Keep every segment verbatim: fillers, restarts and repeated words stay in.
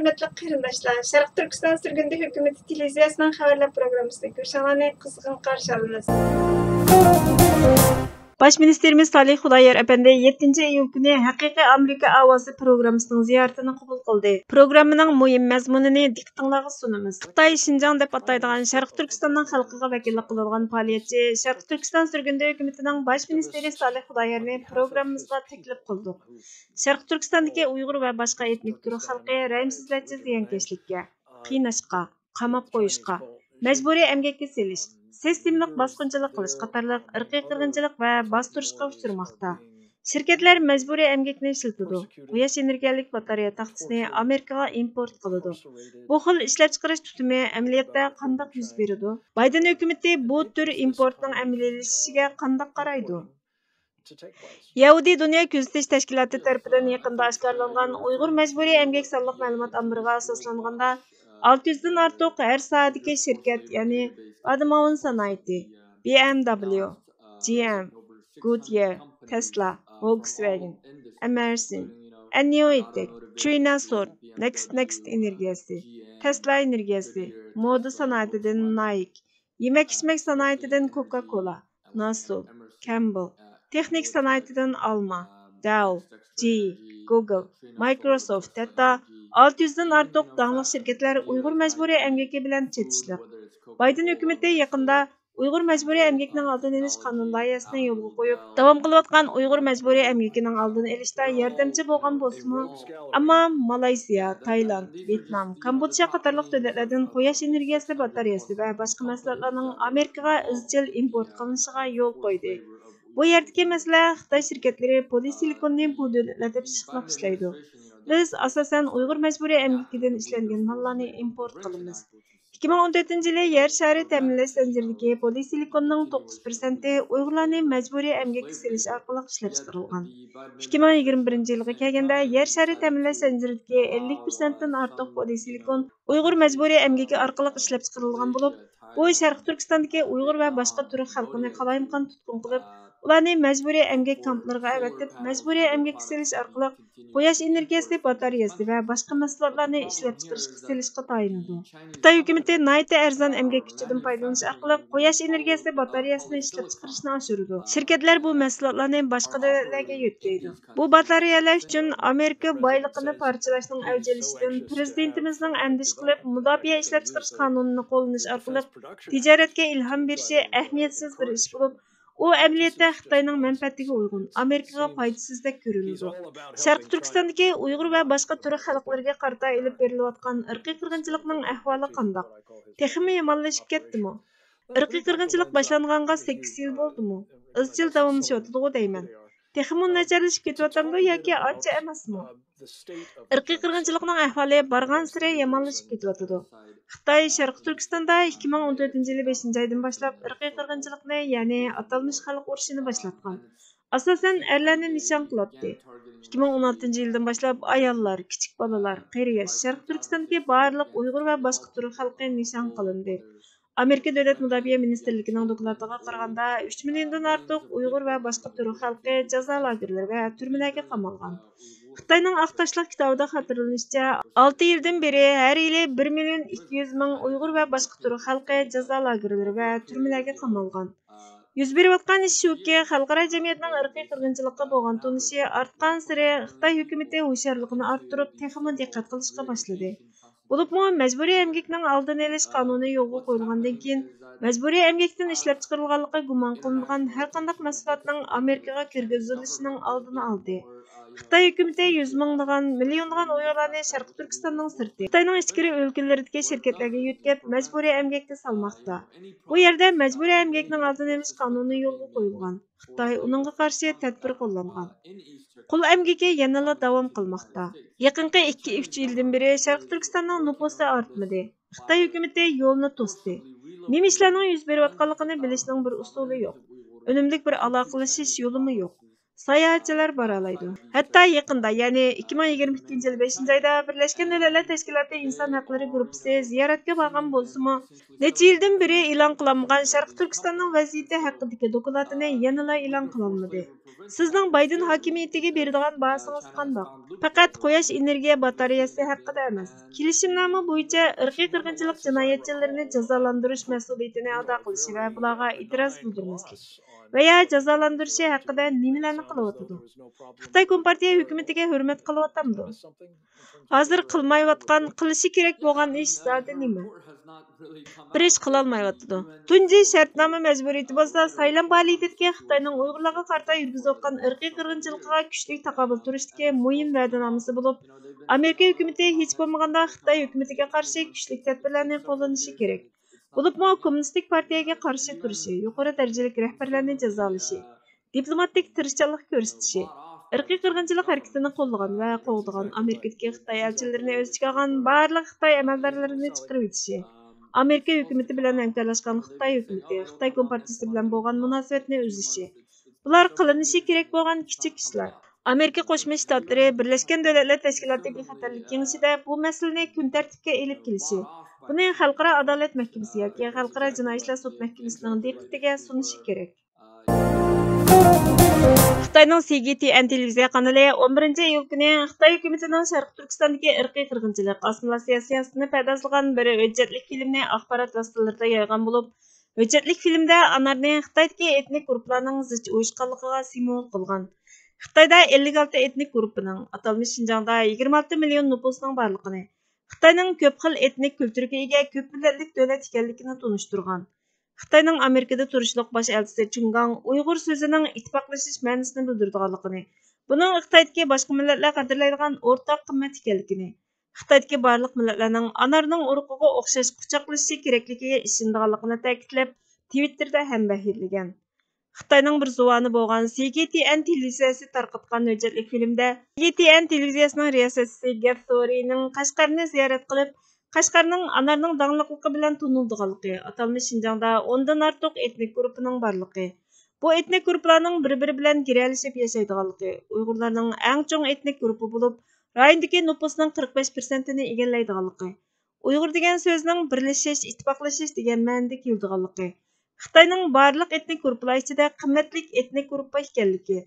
ھۆرمەتلىك قېرىنداشلار، شەرقىي تۈركىستان سۈرگۈندە ھۆكۈمىتى تېلېۋىزىيەسىنىڭ خەۋەرلەر پروگراممىسىدا كۆرۈشۈڭلارنى قىزغىن قارشى ئالىمىز. باش مىنىستىرىمىز سالىھ خۇدايار ئەپەندى يەتتىنچى ئىيۇل كۈنى ھەقىقىي ئامېرىكا ئاۋازى پروگراممىسىنىڭ زىيارىتىنى قوبۇل قىلدى. پروگراممىنىڭ مۇھىم مەزمۇنىنى دىققىتىڭلارغا سۇنىمىز. خىتاي شىنجاڭ دەپ ئاتايدىغان شەرقىي تۈركىستاننىڭ خەلقىگە ۋەكىللىك قىلىدىغان پائالىيەتچى، شەرقىي تۈركىستان سۈرگۈندە ھۆكۈمىتىنىڭ باش مىنىستىرى سالىھ خۇدايارنى پروگراممىمىزغا تەكلىپ قىلدۇق. شەرقىي تۈركىستاندىكى ئۇيغۇر ۋە باشقا ئېتنىك تۈرك خەلقى رەھىمسىزلەرچە زىيانكەشلىككە، قىيناشقا، قاماپ قويۇشقا، مەجبۇرىي ئەمگەككە سېلىش، سىستېمىلىق باسقۇنچىلىق قىلىش قاتارلىق ئىرقىي قىرغىنچىلىق ۋە باستۇرۇشقا ئۇچرىماقتا. شىركەتلەر مەجبۇرىي ئەمگەكنى ئىشلىتىدۇ، قۇياش ئېنېرگىيەلىك باتارېيە تاختىسىنى ئامېرىكىغا ئىمپورت قىلىدۇ. بۇ خىل ئىشلەپچىقىرىش تۈتۈمى ئەمەلىيەتتە قانداق يۈز بېرىدۇ؟ بايدېن ھۆكۈمىتى بۇ تۈر ئىمپورتنىڭ ئەمەلىيلىشىشىگە قانداق قارايدۇ؟ يەھۇدىي دۇنيا كۆزىتىش تەشكىلاتى تەرىپىدىن يېقىندا ئاشكارىلانغان ئۇيغۇر مەجبۇرىي ئەمگەك سانلىق مەلۇمات ئامبىرىغا ئاساسلانغاندا، ئالتە يۈزدىن ئارتۇق ھەر ساھەدىكى شىركەت، يەنى بادماۋۇن سانائىتى، بى ئەم دابليۇ، جى ئەم، گوديەر، تېسلا، ۋولكسۋاگېن، ئەمەرسىن، ئەننىيوئېتېك، ترىنا سورت، نېكىست نېكىست ئېنېرگىيەسى، تېسلا ئېنېرگىيەسى، مودا سانائىتىدىن نايك، يېمەك-ئىچمەك سانائىتىدىن كوكا كولا، ناسۇ، كامبېل، تېخنىكا سانائىتىدىن ئالما، داۋ، جى، گۇگل، مايكروسوفت، ھەتتا ئالتە يۈزدىن ئارتۇق داڭلىق شىركەتلەر ئۇيغۇر مەجبۇرىي ئەمگىكى بىلەن چېتىشلىق. بايدېن ھۆكۈمىتى يېقىندا ئۇيغۇر مەجبۇرىي ئەمگىكىنىڭ ئالدىنى ئېلىش قانۇن لايىھەسىنى يولغا قويۇپ، داۋام قىلىۋاتقان ئۇيغۇر مەجبۇرىي ئەمگىكىنىڭ ئالدىنى ئېلىشتا ياردەمچى بولغان بولسىمۇ، ئەمما مالايسىيا، تايلاند، ۋيېتنام، كامبودژا قاتارلىق دۆلەتلەردىن قۇياش ئېنېرگىيەسى باتارېيەسى ۋە باشقا مەھسۇلاتلارنىڭ ئامېرىكىغا ئىزچىل ئىمپورت قىلىنىشىغا يول قويدى. بۇ يەردىكى مەسىلە، خىتاي شىركەتلىرى پولىسىلىكوننى بۇ دۆلەتلەردە پىششىقلاپ ئىشلەيدۇ. بىز ئاساسەن ئۇيغۇر مەجبۇرىي ئەمگىكىدىن ئىشلەنگەن ماللارنى ئىمپورت قىلىمىز. ئىككى مىڭ ئون تۆتىنچى يىلى يەر شارى تەمىنلەش زەنجىرىدىكى پولىسىلىكوننىڭ توققۇز پىرسەنتى ئۇيغۇرلارنى مەجبۇرىي ئەمگەككە سېلىش ئارقىلىق ئىشلەپچىقىرىلغان. ئىككى مىڭ يىگىرمە بىرىنچى يىلغا كەلگەندە، يەر شارى تەمىنلەش زەنجىرىدىكى ئەللىك پىرسەنتتىن ئارتۇق پولىسىلىكون ئۇيغۇر مەجبۇرىي ئەمگىكى ئارقىلىق ئىشلەپچىقىرىلغان بولۇپ، بۇ شەرقىي تۈركىستاندىكى ئۇيغۇر ۋە باشقا تۈرك خەلقىنى قالايمىقان تۇتقۇن قىلىپ، ئۇلارنى مەجبۇرىي ئەمگەك كامپلىرىغا ئەۋەتىپ، مەجبۇرىي ئەمگەككە سېلىش ئارقىلىق قۇياش ئېنېرگىيەسى باتارېيەسى ۋە باشقا مەھسۇلاتلارنى ئىشلەپچىقىرىشقا سېلىشقا تايىنىدۇ. خىتاي ھۆكۈمىتى ناھايىتى ئەرزان ئەمگەك كۈچىدىن پايدىلىنىش ئارقىلىق قۇياش ئېنېرگىيەسى باتارېيەسىنى ئىشلەپچىقىرىشنى ئاشۇرىدۇ. شىركەتلەر بۇ مەھسۇلاتلارنى باشقا دۆلەتلەرگە يۆتكەيدۇ. بۇ باتارېيەلەر ئۈچۈن ئامېرىكا بايلىقىنى پارچىلاشنىڭ ئەۋج ئېلىشىدىن پىرېزىدېنتىمىزنىڭ ئەندىشە قىلىپ، مۇداپىئە ئىشلەپچىقىرىش قانۇنىنى قوللىنىش ئارقىلىق تىجارەتكە ئىلھام بېرىشى ئەھمىيەتسىز بىر ئىش بولۇپ، ئۇ ئەمەلىيەتتە خىتاينىڭ مەنپەئەتىگە ئۇيغۇن، ئامېرىكىغا پايدىسىزدەك كۆرۈنىدۇ. شەرقىي تۈركىستاندىكى ئۇيغۇر ۋە باشقا تۈرك خەلقلىرىگە قارىتا ئېلىپ بېرىلىۋاتقان ئىرقىي قىرغىنچىلىقنىڭ ئەھۋالى قانداق؟ تېخىمۇ يامانلىشىپ كەتتىمۇ؟ ئىرقىي قىرغىنچىلىق باشلانغانغا سەككىز يىل بولدىمۇ؟ ئىزچىل داۋاملىشىۋاتىدىغۇ دەيمەن. تېخىمۇ ناچارلىشىپ كېتىۋاتامدۇ ياكى ئانچە ئەمەسمۇ؟ ئىرقىي قىرغىنچىلىقنىڭ ئەھۋالى بارغانسېرى يامانلىشىپ كېتىۋاتىدۇ. خىتاي شەرقىي تۈركىستاندا ئىككى مىڭ ئون تۆتىنچى يىلى بەشىنچى ئايدىن باشلاپ ئىرقىي قىرغىنچىلىقنى، يەنى ئاتالمىش خەلق ئۇرۇشىنى باشلاتقان. ئاساسەن ئەرلەرنى نىشان قىلاتتى. ئىككى مىڭ ئون ئالتىنچى يىلدىن باشلاپ ئاياللار، كىچىك بالىلار، قېرى ياش، شەرقىي تۈركىستاندىكى بارلىق ئۇيغۇر ۋە باشقا تۈرك خەلقى نىشان قىلىندى. ئامېرىكا دۆلەت مۇداپىئە مىنىستىرلىكىنىڭ دوكلاتىغا قارىغاندا، ئۈچ مىليوندىن ئارتۇق ئۇيغۇر ۋە باشقا تۈرك خەلقى جازا لاگېرلىرى ۋە تۈرمىلەرگە قامالغان. خىتاينىڭ ئاق تاشلىق كىتابىدا خاتىرىلىنىشىچە، ئالتە يىلدىن بېرى ھەر يىلى بىر مىليون ئىككى يۈز مىڭ ئۇيغۇر ۋە باشقا تۈرك خەلقى جازا لاگېرلىرى ۋە تۈرمىلەرگە قامالغان. يۈز بېرىۋاتقان ئىش شۇكى، خەلقئارا جەمئىيەتنىڭ ئىرقىي قىرغىنچىلىققا بولغان تونۇشى ئارتقانسېرى خىتاي ھۆكۈمىتى ھوشيارلىقىنى ئارتتۇرۇپ، تېخىمۇ دىققەت قىلىشقا باشلىدى. بولۇپمۇ مەجبۇرىي ئەمگەكنىڭ ئالدىنى ئېلىش قانۇنى يولغا قويۇلغاندىن كېيىن، مەجبۇرىي ئەمگەكتىن ئىشلەپچىقىرىلغانلىقى گۇمان قىلىنىدىغان ھەرقانداق مەھسۇلاتنىڭ ئامېرىكىغا كىرگۈزۈلۈشىنىڭ ئالدىنى ئالدى. خىتاي ھۆكۈمىتى يۈز مىڭلىغان، مىليونلىغان ئۇيغۇرلارنى شەرقىي تۈركىستاننىڭ سىرتى، خىتاينىڭ ئىچكىرى ئۆلكىلىرىدىكى شىركەتلەرگە يۆتكەپ، مەجبۇرىي ئەمگەككە سالماقتا. بۇ يەردە مەجبۇرىي ئەمگەكنىڭ ئالدىنى ئېلىش قانۇنى يولغا قويۇلغان. خىتاي ئۇنىڭغا قارشى تەدبىر قوللانغان. قۇل ئەمگىكى يەنىلا داۋام قىلماقتا. يېقىنقى ئىككى، ئۈچ يىلدىن بېرى شەرقىي تۈركىستاننىڭ نوپۇسى ئارتمىدى. خىتاي ھۆكۈمىتى يولنى توستى. نېمە ئىشلارنىڭ يۈز بېرىۋاتقانلىقىنى بىلىشنىڭ بىر ئۇسۇلى يوق. ئۈنۈملۈك بىر ئالاقىلىشىش يولىمۇ يوق. ساياھەتچىلەر بارالايدۇ. ھەتتا يېقىندا، يەنى ئىككى مىڭ يىگىرمە ئىككىنچى يىل بەشىنچى ئايدا بىرلەشكەن دۆلەتلەر تەشكىلاتى ئىنسان ھەقلىرى گۇرۇپپىسى زىيارەتكە بارغان بولسىمۇ، نەچچە يىلدىن بېرى ئېلان قىلالمىغان شەرقىي تۈركىستاننىڭ ۋەزىيىتى ھەققىدىكى دوكلاتىنى يەنىلا ئېلان قىلالمىدى. سىزنىڭ بايدېن ھاكىمىيىتىگە بېرىدىغان باھاسىڭىز قانداق؟ پەقەت قۇياش ئېنېرگىيە باتارېيەسى ھەققىدە ئەمەس، كېلىشىمنامە بويىچە ئىرقىي قىرغىنچىلىق جىنايەتچىلىرىنى جازالاندۇرۇش مەسئۇلىيىتىنى ئادا قىلىشى ۋە بۇلارغا ئېتىراز بىلدۈرمەسلىك ۋە يا جازالاندۇرۇشى ھەققىدە نېمىلەرنى قىلىۋاتىدۇ؟ خىتاي كومپارتىيە ھۆكۈمىتىگە ھۆرمەت قىلىۋاتامدۇ؟ ھازىر قىلمايۋاتقان، قىلىشى كېرەك بولغان ئىش زادى نېمە؟ بىر ئىش قىلالمايۋاتىدۇ. تۇنجى شەرتنامە مەجبۇرىيىتى بولسا سايلام پائالىيىتىدىكى خىتاينىڭ ئۇيغۇرلارغا قارىتا يۈرگۈزۈۋاتقان ئىرقىي قىرغىنچىلىقىغا كۈچلۈك تاقابىل تۇرۇشتىكى مۇھىم ۋەدىنامىسى بولۇپ، ئامېرىكا ھۆكۈمىتى ھېچ بولمىغاندا خىتاي ھۆكۈمىتىگە قارشى كۈچلۈك تەدبىرلەرنى قوللىنىشى كېرەك. بولۇپمۇ كوممۇنىستىك پارتىيەگە قارشى تۇرۇشى، يۇقىرى دەرىجىلىك رەھبەرلەرنى جازالىشى، دىپلوماتىك تىرىشچانلىق كۆرسىتىشى، ئىرقىي قىرغىنچىلىق ھەرىكىتىنى قوللىغان ۋە قوغدىغان ئامېرىكىدىكى خىتاي ئەلچىلىرىنى ئۆز ئىچىگە ئالغان بارلىق خىتاي ئەمەلدارلىرىنى چىقىرىۋېتىشى، ئامېرىكا ھۆكۈمىتى بىلەن ھەمكارلاشقان خىتاي ھۆكۈمىتى خىتاي كومپارتىيىسى بىلەن بولغان مۇناسىۋەتنى ئۈزۈشى، بۇلار قىلىنىشى كېرەك بولغان كىچىك ئىشلار. ئامېرىكا قوشما شتاتلىرى بىرلەشكەن دۆلەتلەر تەشكىلاتى بىخەتەرلىك كېڭىشىدە بۇ مەسىلىنى كۈن تەرتىپكە ئېلىپ كېلىشى، بۇنى خەلقئارا ئادالەت مەھكىمىسى ياكى خەلقئارا جىنايى ئىشلار سوت مەھكىمىسىنىڭ دىققىتىگە سۇنۇشى كېرەك. خىتاينىڭ سى جي تي ئېن تېلېۋىزىيە قانىلى ئون بىرىنچى ئىيۇل كۈنى خىتاي ھۆكۈمىتىنىڭ شەرقىي تۈركىستاندىكى ئىرقىي قىرغىنچىلىق، ئاسسىمىلياتسىيە سىياسىتىنى پەردازلىغان بىر ھۆججەتلىك فىلىمنى ئاخبارات ۋاسىتىلىرىدا يايغان بولۇپ، ھۆججەتلىك فىلىمدە ئانارنى خىتايدىكى ئېتنىك گۇرۇپپىلارنىڭ زىچ ئۇيۇشقانلىقىغا سىمۋول قىلغان. خىتايدا ئەللىك ئالتە ئېتنىك گۇرۇپپىنىڭ، ئاتالمىش شىنجاڭدا يىگىرمە ئالتە مىليون نوپۇسىنىڭ بارلىقىنى، خىتاينىڭ كۆپ خىل ئېتنىك كۈلتۈرگە ئىگە كۆپ مىللەتلىك دۆلەت ئىكەنلىكىنى تونۇشتۇرغان. خىتاينىڭ ئامېرىكىدا تۇرۇشلۇق باش ئەلچىسى چېڭ گاڭ ئۇيغۇر سۆزىنىڭ ئىتتىپاقلىشىش مەنىسىنى بىلدۈرىدىغانلىقىنى، بۇنىڭ خىتايدىكى باشقا مىللەتلەر قەدىرلەيدىغان ئورتاق قىممەت ئىكەنلىكىنى، خىتايدىكى بارلىق مىللەتلەرنىڭ ئانارنىڭ ئۇرۇقىغا ئوخشاش قۇچاقلىشىشى كېرەكلىكىگە ئىشىنىدىغانلىقىنى تەكىتلەپ، تىۋىتتېردا ھەمبەھىرلىگەن. خىتاينىڭ بىر زۇۋانى بولغان سى جي تي ئېن تېلېۋىزىيەسى تارقاتقان ھۆججەتلىك فىلىمدە، سى جي تي ئېن تېلېۋىزىيەسىنىڭ رىياسەتچىسى گەت سورىنىڭ قەشقەرنى زىيارەت قىلىپ، قەشقەرنىڭ ئانارنىڭ داڭلىقلىقى بىلەن تونۇلىدىغانلىقى، ئاتالمىش شىنجاڭدا ئوندىن ئارتۇق ئېتنىك گۇرۇپپىنىڭ بارلىقى، بۇ ئېتنىك گۇرۇپپىلارنىڭ بىر-بىرى بىلەن گىرەلىشىپ ياشايدىغانلىقى، ئۇيغۇرلارنىڭ ئەڭ چوڭ ئېتنىك گۇرۇپپا بولۇپ، رايوندىكى نوپۇسنىڭ قىرىق بەش پىرسەنتىنى ئىگىلەيدىغانلىقى، ئۇيغۇر دېگەن سۆزنىڭ بىرلىشىش، ئىتتىپاقلىشىش دېگەن مەنىدە كېلىدىغانلىقى، خىتاينىڭ بارلىق ئېتنىك گۇرۇپپىلار ئىچىدە قىممەتلىك ئېتنىك گۇرۇپپا ئىكەنلىكى،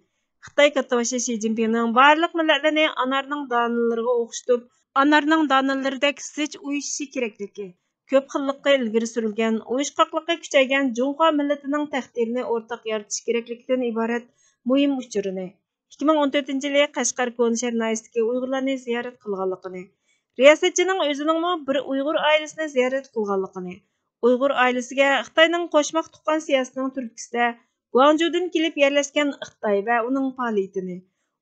خىتاي كاتتىباشى شى جىنپىڭنىڭ بارلىق مىللەتلەرنى ئانارنىڭ دانىلىرىغا ئوخشىتىپ، ئانارنىڭ دانىلىرىدەك زىچ ئۇيۇشۇشى كېرەكلىكى، كۆپ خىللىقى ئىلگىرى سۈرۈلگەن، ئۇيۇشقاقلىقى كۈچەيگەن جۇڭخۇا مىللىتىنىڭ تەقدىرىنى ئورتاق يارىتىش كېرەكلىكىدىن ئىبارەت مۇھىم ئۇچۇرىنى، ئىككى مىڭ ئون تۆتىنچى يىلى قەشقەر كونا شەھەر ناھىيەسىدىكى ئۇيغۇرلارنى زىيارەت قىلغانلىقىنى، رىياسەتچىنىڭ ئۆزىنىڭمۇ بىر ئۇيغۇر ئائىلىسىنى زىيارەت قىلغانلىقىنى، ئۇيغۇر ئائىلىسىگە خىتاينىڭ قوشماق تۇغقان سىياسىتىنىڭ تۈرتكىسىدە گۇاڭجۇدىن كېلىپ يەرلەشكەن خىتاي ۋە ئۇنىڭ پائالىيىتىنى،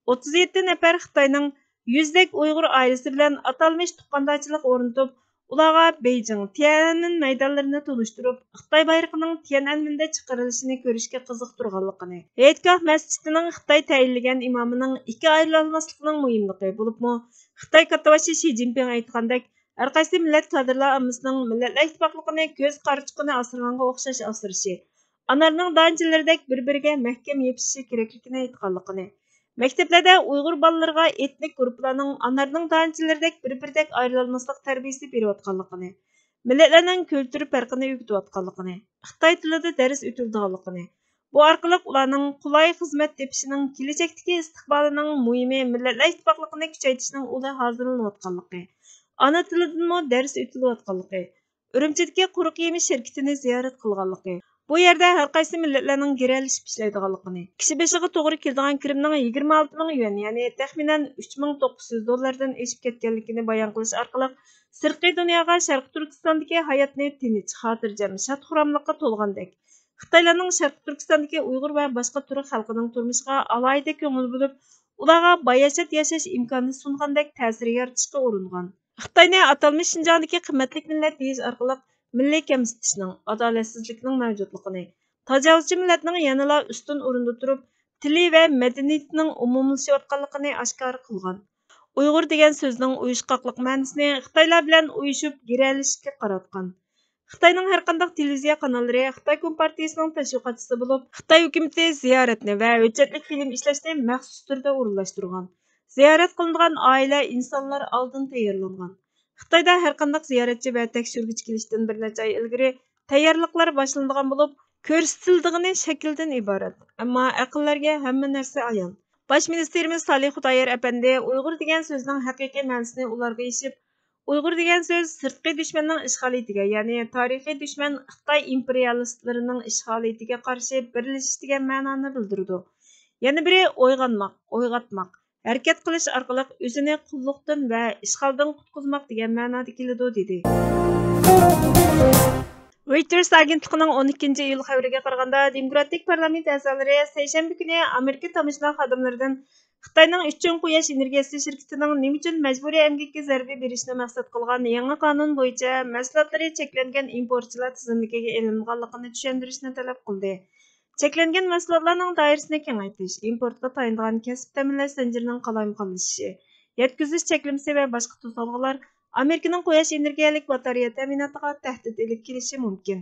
ئوتتۇز يەتتە نەپەر خىتاينىڭ يۈزدەك ئۇيغۇر ئائىلىسى بىلەن ئاتالمىش تۇغقاندارچىلىق ئورنىتىپ، ئۇلارغا بېيجىڭ، تيەنئەنمېن مەيدانلىرىنى تونۇشتۇرۇپ، خىتاي بايرىقىنىڭ تيەنئەنمېندە چىقىرىلىشىنى كۆرۈشكە قىزىقتۇرغانلىقىنى، ھېيتگاھ مەسچىتىنىڭ خىتاي تەيىنلىگەن ئىمامىنىڭ ئىككى ئايرىلالماسلىقىنىڭ مۇھىملىقى، بولۇپمۇ خىتاي كاتتىباشى شى جىنپىڭ ئېيتقاندەك، ھەرقايسى مىللەت كادىرلار ئاممىسىنىڭ مىللەتلەر ئىتتىپاقلىقىنى كۆز قارىچۇقىنى ئاسرىغانغا ئوخشاش ئاسرىشى، ئانارنىڭ دانىچىلىرىدەك بىر-بىرىگە مەھكەم يېپىشىشى كېرەكلىكىنى ئېيتقانلىقىنى، مەكتەپلەردە ئۇيغۇر بالىلىرىغا ئېتنىك گۇرۇپپىلارنىڭ ئانارنىڭ دانىچىلىرىدەك بىر-بىرىدەك ئايرىلالماسلىق تەربىيىسى بېرىۋاتقانلىقىنى، مىللەتلەرنىڭ كۈلتۈر پەرقىنى ئۆگىتىۋاتقانلىقىنى، خىتاي تىلىدا دەرس ئۆتۈلىدىغانلىقىنى، بۇ ئارقىلىق ئۇلارنىڭ قولاي خىزمەت تېپىشىنىڭ، كېلەچەكتىكى ئىستىقبالىنىڭ مۇھىمى مىللەتلەر ئىتتىپاقلىقىنى كۈچەيتىشنىڭ ئۇلى ھازىرلىنىۋاتقانلىقى، ئانا تىلىدىنمۇ دەرس ئۆتۈلۈۋاتقانلىقى، ئۈرۈمچىدىكى قۇرۇق يېمىش شىركىتىنى زىيارەت قىلغانلىقى، بۇ يەردە ھەرقايسى مىللەتلەرنىڭ گىرەلىشىپ ئىشلەيدىغانلىقىنى، كىشى بېشىغا توغرا كېلىدىغان كىرىمنىڭ يىگىرمە ئالتە مىڭ يۈەن، يەنى تەخمىنەن ئۈچ مىڭ توققۇز يۈز دوللاردىن ئېشىپ كەتكەنلىكىنى بايان قىلىش ئارقىلىق، سىرتقى دۇنياغا شەرقىي تۈركىستاندىكى ھاياتنى تىنچ، خاتىرجەم، شاد-خۇراملىققا تولغاندەك، خىتايلارنىڭ شەرقىي تۈركىستاندىكى ئۇيغۇر ۋە باشقا تۈرك خەلقىنىڭ تۇرمۇشىغا ئالاھىدە كۆڭۈل بۆلۈپ، ئۇلارغا باياشات ياشاش ئىمكانى سۇنغاندەك تەسىر يارىتىشقا ئۇرۇنغان. خىتاينى ئاتالمىش شىنجاڭدىكى قىممەتلىك مىللەت دېيىش ئارقىلىق مىللىي كەمسىتىشنىڭ، ئادالەتسىزلىكنىڭ مەۋجۇتلۇقىنى، تاجاۋۇزچى مىللەتنىڭ يەنىلا ئۈستۈن ئورۇندا تۇرۇپ، تىلى ۋە مەدەنىيىتىنىڭ ئومۇملىشىۋاتقانلىقىنى ئاشكارا قىلغان. ئۇيغۇر دېگەن سۆزنىڭ ئۇيۇشقاقلىق مەنىسىنى خىتايلار بىلەن ئۇيۇشۇپ گىرەلىشىشكە قاراتقان. خىتاينىڭ ھەرقانداق تېلېۋىزىيە قاناللىرى خىتاي كومپارتىيىسىنىڭ تەشۋىقاتچىسى بولۇپ، خىتاي ھۆكۈمىتى زىيارەتنى ۋە ھۆججەتلىك فىلىم ئىشلەشنى مەخسۇس تۈردە ئورۇنلاشتۇرغان. زىيارەت قىلىنىدىغان ئائىلە، ئىنسانلار ئالدىن تەييارلانغان. خىتايدا ھەرقانداق زىيارەتچى ۋە تەكشۈرگۈچى كېلىشتىن بىر نەچچە ئاي ئىلگىرى تەييارلىقلار باشلىنىدىغان بولۇپ، كۆرسىتىلىدىغىنى شەكىلدىن ئىبارەت. ئەمما ئەقىللەرگە ھەممە نەرسە ئايان. باش مىنىستىرىمىز سالىھ خۇدايار ئەپەندى ئۇيغۇر دېگەن سۆزنىڭ ھەقىقىي مەنىسىنى ئۇلارغا ئېشىپ، ئۇيغۇر دېگەن سۆز سىرتقى دۈشمەننىڭ ئىشغالىيىتىگە، يەنى تارىخىي دۈشمەن خىتاي ئىمپېرىيالىستلىرىنىڭ ئىشغالىيىتىگە قارشى بىرلىشىش دېگەن مەنانى بىلدۈرىدۇ. يەنە بىرى ئويغانماق، ئويغاتماق، ھەرىكەت قىلىش ئارقىلىق ئۆزىنى قۇللۇقتىن ۋە ئىشغالدىن قۇتقۇزماق دېگەن مەنادا كېلىدۇ، دېدى. رويتېرس ئاگېنتلىقىنىڭ ئون ئىككىنچى ئىيۇل خەۋىرىگە قارىغاندا، دېموكراتىك پارلامېنت ئەزالىرى سەيشەنبە كۈنى ئامېرىكا تاموژنا خادىملىرىدىن خىتاينىڭ ئۈچ چوڭ قۇياش ئېنېرگىيەسى شىركىتىنىڭ نېمە ئۈچۈن مەجبۇرىي ئەمگەككە زەربە بېرىشنى مەقسەت قىلغان يېڭى قانۇن بويىچە مەھسۇلاتلىرى چەكلەنگەن ئىمپورتچىلار تىزىملىكىگە ئېلىنغانلىقىنى چۈشەندۈرۈشنى تەلەپ قىلدى. چەكلەنگەن مەھسۇلاتلارنىڭ دائىرىسىنى كېڭەيتىش، ئىمپورتقا تايىنىدىغان كەسىپ تەمىنلەش زەنجىرىنىڭ قالايمىقانلىشىشى، يەتكۈزۈش چەكلىمىسى ۋە باشقا توسالغۇلار ئامېرىكىنىڭ قۇياش ئېنېرگىيەلىك باتارېيە تەمىناتىغا تەھدىت ئېلىپ كېلىشى مۇمكىن.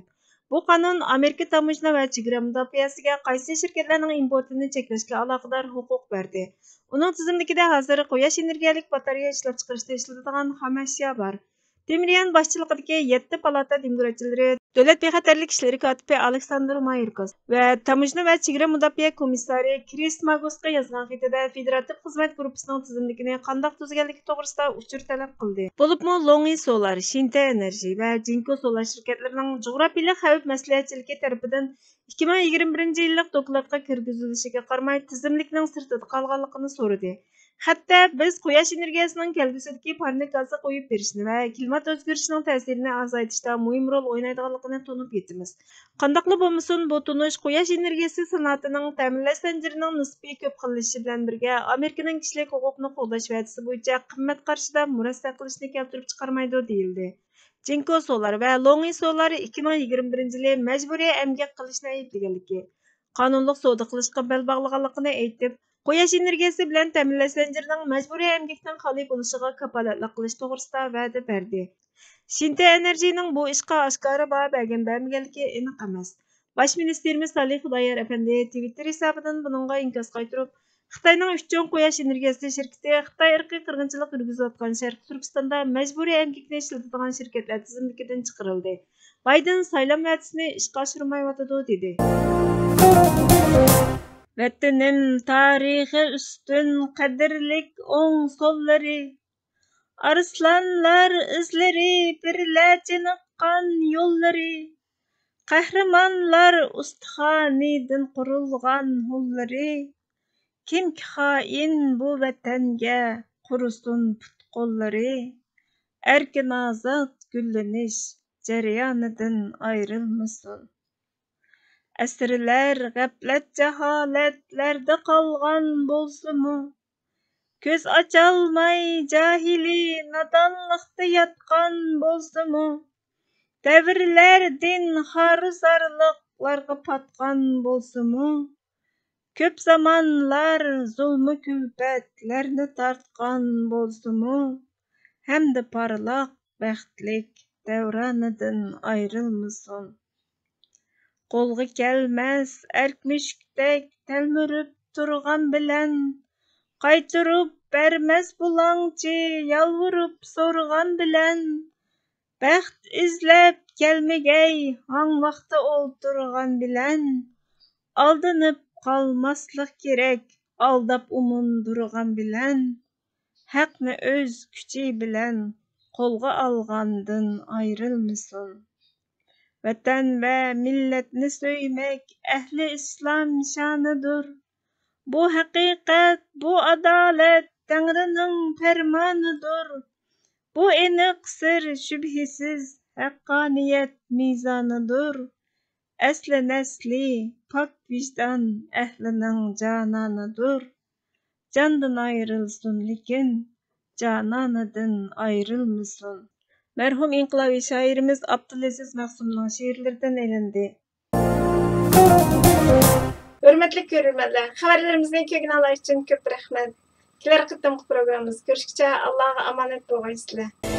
بۇ قانۇن ئامېرىكا تاموژنا ۋە چېگرا مۇداپىئەسىگە قايسى شىركەتلەرنىڭ ئىمپورتىنى چەكلەشكە ئالاقىدار ھوقۇق بەردى. ئۇنىڭ تىزىملىكىدە ھازىر قۇياش ئېنېرگىيەلىك باتارېيە ئىشلەپچىقىرىشتا ئىشلىتىدىغان خام ئەشيا بار. دېمرىيان باشچىلىقىدىكى يەتتە پالاتا دېموكراتچىلىرى دۆلەت بىخەتەرلىك ئىشلىرى كاتىپى ئالېكساندر مايوركاس ۋە تاموژنا ۋە چېگرا مۇداپىئە كومىسسارى كرىس ماگوسقا يازغان خېتىدە فېدېراتىپ خىزمەت گۇرۇپپىسىنىڭ تىزىملىكىنى قانداق تۈزگەنلىكى توغرىسىدا ئۇچۇر تەلەپ قىلدى. بولۇپمۇ لوڭئى سولار، شىنتە ئېنېرژى ۋە جىنكو سولار شىركەتلىرىنىڭ جۇغراپىيىلىق خەۋپ مەسلىھەتچىلىكى تەرىپىدىن ئىككى مىڭ يىگىرمە بىرىنچى يىللىق دوكلاتقا كىرگۈزۈلۈشىگە قارىماي، تىزىملىكنىڭ سىرتىدا قالغانلىقىنى سورىدى. خەتتە، بىز قۇياش ئېنېرگىيەسىنىڭ كەلگۈسىدىكى پارنىك گازى قويۇپ بېرىشنى ۋە كىلىمات ئۆزگىرىشىنىڭ تەسىرىنى ئازايتىشتا مۇھىم رول ئوينايدىغانلىقىنى تونۇپ يېتىمىز. قانداقلا بولمىسۇن، بۇ تونۇش قۇياش ئېنېرگىيەسى سانائىتىنىڭ تەمىنلەش زەنجىرىنىڭ نىسپىي كۆپ خىللىشىشى بىلەن بىرگە، ئامېرىكىنىڭ كىشىلىك ھوقۇقنى قوغداش ۋەدىسى بويىچە قىممەت قارىشىدا مۇرەسسە قىلىشنى كەلتۈرۈپ چىقارمايدۇ، دېيىلدى. جىنكو سولار ۋە لوڭئى سولار ئىككى مىڭ يىگىرمە بىرىنچى يىلى مەجبۇرىي ئەمگەك قىلىشنى ئەيىبلىگەنلىكى، قانۇنلۇق سودا قىلىشقا بەل باغلىغانلىقىنى ئېيتىپ، قۇياش ئېنېرگىيەسى بىلەن تەمىنلەش زەنجىرىنىڭ مەجبۇرىي ئەمگەكتىن خالىي بولۇشىغا كاپالەتلىك قىلىش توغرىسىدا ۋەدە بەردى. شىنتە ئېنېرژىنىڭ بۇ ئىشقا ئاشكارا باھا بەرگەن-بەرمىگەنلىكى ئېنىق ئەمەس. باش مىنىستىرىمىز سالىھ خۇدايار ئەپەندى تىۋىتتېر ھېسابىدىن بۇنىڭغا ئىنكاس قايتۇرۇپ، خىتاينىڭ ئۈچ چوڭ قۇياش ئېنېرگىيەسى شىركىتى خىتاي ئىرقىي قىرغىنچىلىق يۈرگۈزۈۋاتقان شەرقىي تۈركىستاندا مەجبۇرىي ئەمگەكنى ئىشلىتىدىغان شىركەتلەر تىزىملىكىدىن چىقىرىلدى. بايدېن سايلام ۋەدىسىنى ئىشقا ئاشۇرمايۋاتىدۇ، دېدى. ۋەتىنىم تارىخى ئۈستۈن قەدىرلىك ئوڭ سوللىرى، ئارسلانلار ئىزلىرى بىرلە چېنىققان يوللىرى، قەھرىمانلار ئۇستىخانىدىن قۇرۇلغان ھوللىرى، كىمكى خائىن بۇ ۋەتەنگە قۇرۇسۇن پۇت-قوللىرى، ئەركىن-ئازاد گۈللىنىش جەريانىدىن ئايرىلمىسۇن. ئەسىرلەر غەپلەت-جاھالەتلەردە قالغان بولسىمۇ، كۆز ئاچالماي جاھىلىي نادانلىقتا ياتقان بولسىمۇ، دەۋرلەر دىن خار-زارلىقلارغا پاتقان بولسىمۇ، كۆپ زامانلار زۇلمۇ كۈلپەتلەرنى تارتقان بولسىمۇ، ھەمدە پارلاق بەختلىك دەۋرانىدىن ئايرىلمىسۇن. قولغا كەلمەس ئەرك مۈشۈكتەك تەلمۈرۈپ تۇرغان بىلەن، قايتۇرۇپ بەرمەس بۇلاڭچى يالۋۇرۇپ سورىغان بىلەن، بەخت ئىزلەپ كەلمىگەي ھاڭۋاقتا ئولتۇرغان بىلەن، ئالدىنىپ قالماسلىق كېرەك ئالداپ ئۇمۇندۇرغان بىلەن، ھەقنى ئۆز كۈچى بىلەن قولغا ئالغاندىن ئايرىلمىسۇن. ۋەتەن ۋە مىللەتنى سۆيمەك ئەھلى ئىسلام شانىدۇر. بۇ ھەقىقەت، بۇ ئادالەت تەڭرىنىڭ پەرمانىدۇر. بۇ ئېنىق سىر شۈبھىسىز ھەققانىيەت مىزانىدۇر. ئەسلى نەسلى پاك ۋىجدان ئەھلىنىڭ جانانىدۇر. جاندىن ئايرىلسۇن لېكىن، جانانىدىن ئايرىلمىسۇن. مەرھۇم ئىنقىلابىي شائىرىمىز ئابدۇلئەزىز مەخسۇمنىڭ شېئىرلىرىدىن ئېلىندى. ھۆرمەتلىك كۆرۈرمەنلەر، خەۋەرلىرىمىزنى كۆرگىنىڭلار ئۈچۈن كۆپ رەھمەت. كېلەر قېتىمقى پروگراممىمىزدا كۆرۈشكىچە ئاللاغا ئامانەت بولغايسىلەر.